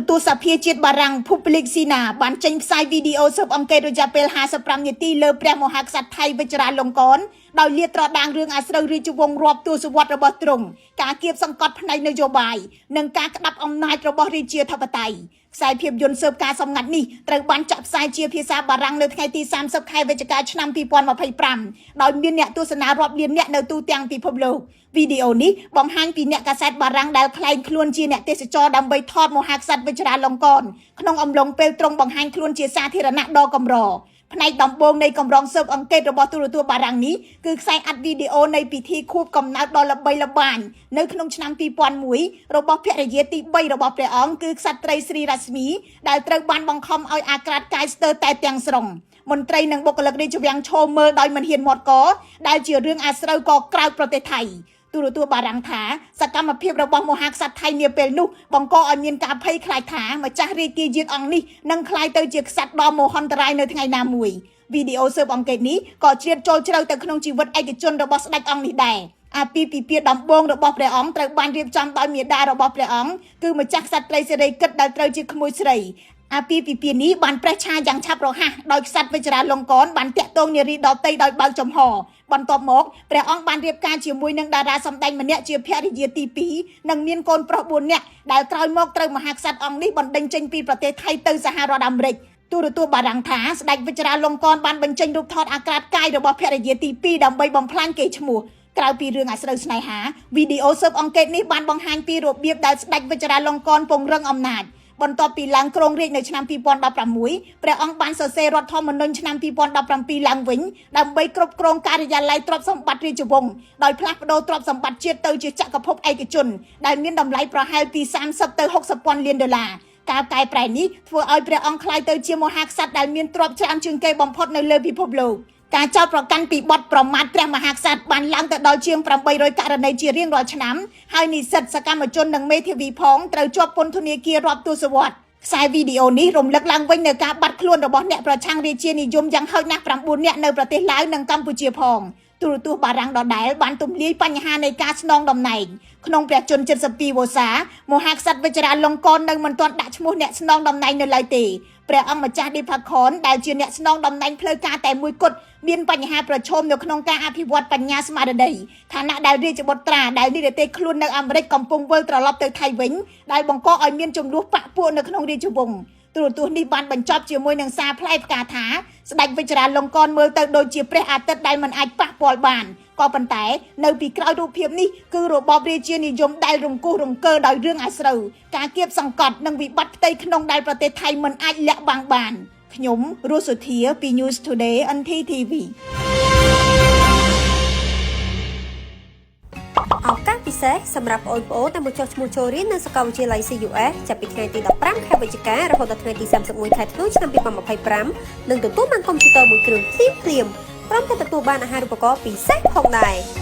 ទស្សន៍សភាជាតិបារាំង Public Sina បានចេញផ្សាយវីដេអូស៊ើបអង្កេតរយៈពេល55នាទីលើព្រះមហាក្សត្រថៃវិជ្ជរាលង្កនដោយលាតត្រដាងរឿងអាស្រូវរាជវង្សរាប់ទសវត្សរ៍របស់ទ្រង់ការគៀបសង្កត់ផ្នែកនយោបាយនិងការក្តាប់អំណាចរបស់រាជាធិបតេយ្យខ្សែភាពយន្តស៊ើបការសម្ងាត់នេះត្រូវបានចាក់ផ្សាយជាភាសាបារាំងនៅថ្ងៃទី30ខែវិច្ឆិកាឆ្នាំ2025ដោយមានអ្នកទស្សនារាប់លានអ្នកនៅទូទាំងពិភពលោកវីដេអូនេះបង្ហាញពីអ្នកកាសែតបារាំងដែលក្លែងខ្លួនជាអ្នកទេសចរដើម្បីថតមហាក្សត្រវិជ្ជរាលង្កនក្នុងអំឡុងពេលទ្រង់បង្ហាញខ្លួនជាសាធារណៈដ៏កម្រផ្នែកដំបូងនៃកម្រងស៊ើបអង្កេតរបស់ទូរទស្សន៍បារាំងនេះគឺខ្សែអាត់វីដេអូនៃពិធីខួបកំណើតដ៏ល្បីល្បាញនៅក្នុងឆ្នាំ2001របស់ភរិយាទី3របស់ព្រះអង្គគឺក្សត្រីស្រីរស្មីដែលត្រូវបានបង្ខំឲ្យអាក្រាតកាយស្ទើរតែទាំងស្រុងមន្ត្រីនិងបុគ្គលិករាជវាំងឈរមើលដោយមិនហ៊ានមាត់កដែលជារឿងអាស្រូវក៏ក្រៅប្រទេសថៃទូរទស្សន៍បារាំងថាសកម្មភាពរបស់មហាក្សត្រថៃនាពេលនោះបង្កឲ្យមានការភ័យខ្លាចថាម្ចាស់រាជាយាងអង្គនេះនឹងក្លាយទៅជាក្សត្រដ៏មហន្តរាយនៅថ្ងៃណាមួយវីដេអូស៊ើបអង្កេតនេះក៏ជ្រៀតចូលជ្រៅទៅក្នុងជីវិតឯកជនរបស់ស្ដេចអង្គនេះដែរអាពាហ៍ពិពាហ៍ដំបូងរបស់ព្រះអង្គត្រូវបានរៀបចំដោយមាតារបស់ព្រះអង្គគឺម្ចាស់ក្សត្រីសិរីកិត្តដែលត្រូវជាក្មួយស្រីអាពាហ៍ពិពាហ៍នេះបានប្រេះឆាយ៉ាងឆាប់រហ័សដោយក្សត្រវិជ្ជរាលង្កនបានតាក់ទងនារីដទៃដោយបើកចំហបន្ទាប់មកព្រះអង្គបានរៀបការជាមួយនឹងតារាសម្ដែងម្នាក់ជាភរិយាទី2និងមានកូនប្រុស4នាក់ដែលក្រោយមកត្រូវមហាក្សត្រអង្គនេះបណ្តេញចេញពីប្រទេសថៃទៅសហរដ្ឋអាមេរិកទូរទស្សន៍បារាំងថាស្ដេចវិជ្ជរាលង្កនបានបញ្ចេញរូបថតអាក្រាតកាយរបស់ភរិយាទី2ដើម្បីបំផ្លាញកេរ្តិ៍ឈ្មោះក្រៅពីរឿងអាស្រូវស្នេហាវីដេអូស៊ើបអង្កេតនេះបានបង្ហាញពីរបៀបដែលស្ដេចវិជ្ជរាលង្កនពង្រឹងអំណាចបន្ទាប់ពីឡើងគ្រងរាជនៅឆ្នាំ2016ព្រះអង្គបានសរសេររដ្ឋធម្មនុញ្ញឆ្នាំ2017ឡើងវិញដើម្បីគ្រប់គ្រងការិយាល័យទ្រព្យសម្បត្តិរាជវង្សដោយផ្លាស់ប្ដូរទ្រព្យសម្បត្តិជាតិទៅជាចក្រភពឯកជនដែលមានតម្លៃប្រហែលពី30ទៅ60ពាន់លានដុល្លារការកែប្រែនេះធ្វើឲ្យព្រះអង្គក្លាយទៅជាមហាក្សត្រដែលមានទ្រព្យច្រើនជាងគេបំផុតនៅលើពិភពលោកការចោទប្រកាន់ពីបទប្រមាថព្រះមហាក្សត្របានឡើងទៅដល់ជាង800ករណីជារៀងរាល់ឆ្នាំហើយនិស្សិតសកម្មជននិងមេធាវីផងត្រូវជាប់ពន្ធនាគាររាប់ទសវត្សរ៍ខ្សែវីដេអូនេះរំលឹកឡើងវិញនៅការបាត់ខ្លួនរបស់អ្នកប្រឆាំងរាជានិយមយ៉ាងហោចណាស់9នាក់នៅប្រទេសឡាវនិងកម្ពុជាផងទូរទស្សន៍បារាំងដដែលបានទម្លាយបញ្ហានៃការស្នងតំណែងក្នុងព្រះជន្ម72វស្សាមហាក្សត្រវិជ្ជរាលង្កននៅមិនទាន់ដាក់ឈ្មោះអ្នកស្នងតំណែងនៅឡើយទេព្រះអង្គម្ចាស់ឌីផាខនដែលជាអ្នកស្នងតំណែងផ្លូវការតែមួយគត់មានបញ្ហាប្រឈមនៅក្នុងការអភិវឌ្ឍបញ្ញាស្មារតីខណៈដែលរាជបុត្រាដែលនិរទេសខ្លួននៅអាមេរិកកំពុងវិលត្រឡប់ទៅថៃវិញដែលបង្កឲ្យមានចំនួនបកពួកនៅក្នុងរាជវង្សទូរទស្សន៍នេះបានបញ្ចប់ជាមួយនឹងសារផ្លែផ្កាថាស្ដេចវិជ្ជរាលង្កនមើលទៅដូចជាព្រះអាទិត្យដែលមិនអាចប៉ះពាល់បានក៏ប៉ុន្តែនៅពីក្រោយរូបភាពនេះគឺរបបរាជានិយមដែលរង្គោះរង្គើដោយរឿងអាស្រូវការគៀបសង្កត់និងវិបត្តិផ្ទៃក្នុងដែលប្រទេសថៃមិនអាចលាក់បាំងបានខ្ញុំរស់សុធាពី News Today NTTV ឱកាសពិសេសសម្រាប់បងប្អូនដែលមកចុះឈ្មោះចូលរៀននៅសាកលវិទ្យាល័យ CUS ចាប់ពីថ្ងៃទី15ខែវិច្ឆិការហូតដល់ថ្ងៃទី31ខែធ្នូឆ្នាំ2025នឹងទទួលបានកុំព្យូទ័រមួយគ្រឿងភ្លាមភ្លាមព្រមទាំងទទួលបានអាហារូបករណ៍ពិសេសផងដែរ។